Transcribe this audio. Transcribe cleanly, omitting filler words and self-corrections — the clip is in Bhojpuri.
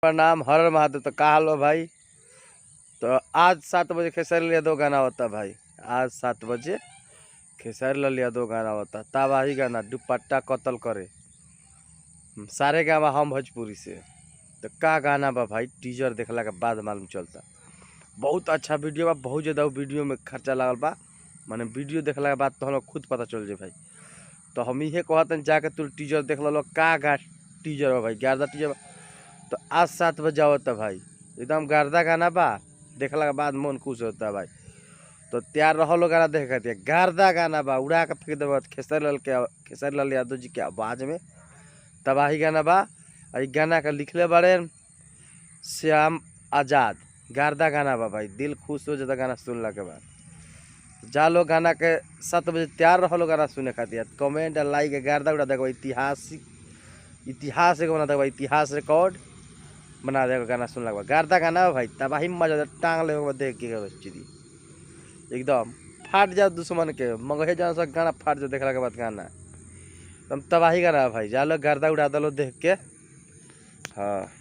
प्रणाम, हर हर महादेव। तो का हाल बा भाई? तो आज 7 बजे खेसारी लाल यादव गाना होता भाई। आज 7 बजे खेसारी लाल यादव गाना होता, तबाही गाना, दुपट्टा कत्ल करे सारे गाना हम भोजपुरी से। तो का गाना बा भाई, टीजर देखला के बाद मालूम चलता। बहुत अच्छा वीडियो बा, बहुत ज़्यादा वीडियो में खर्चा लागल बा। माने वीडियो देखला के बाद तो हम खुद पता चल जाए भाई। तो हम इहे कहतन, जाके तू टीजर देख लो। का गा टीजर बा भाई, गर्दा टीजर बा। तो आज 7 बजे आवता भाई, एकदम गर्दा गाना बा। देखला के बाद मन खुश होता भाई। तो तैयार रहो लोग गाना देखे खातिर। गर्दा गाना बा, उड़ा के फेंक देबा खेसारी लाल के, खेसारी लाल यादव जी के आवाज़ में तबाही गाना बा। आ इ गाना के लिखले बाड़े श्याम आज़ाद। गर्दा गाना बा भाई, दिल खुश हो जाता गाना सुनला के बाद। जा लो गाना के 7 बजे तैयार रहो गाना सुने खातिर। कमेंट आ लाइक, गर्दा उड़ा देखो। ऐतिहासिक इतिहास एगो बना देगा, इतिहास रिकॉर्ड बना देगा गाना सुनला के बाद। गर्दा गाना बा भाई, तबाही, मजा टांग ले देख के चिदी एकदम फाट जा दुश्मन के मगहे जान सब गाना फाट जा देखला के बाद। गाना एकदम तबाही गाना भाई। जा लो, गर्दा उड़ा दलो देख के। हाँ।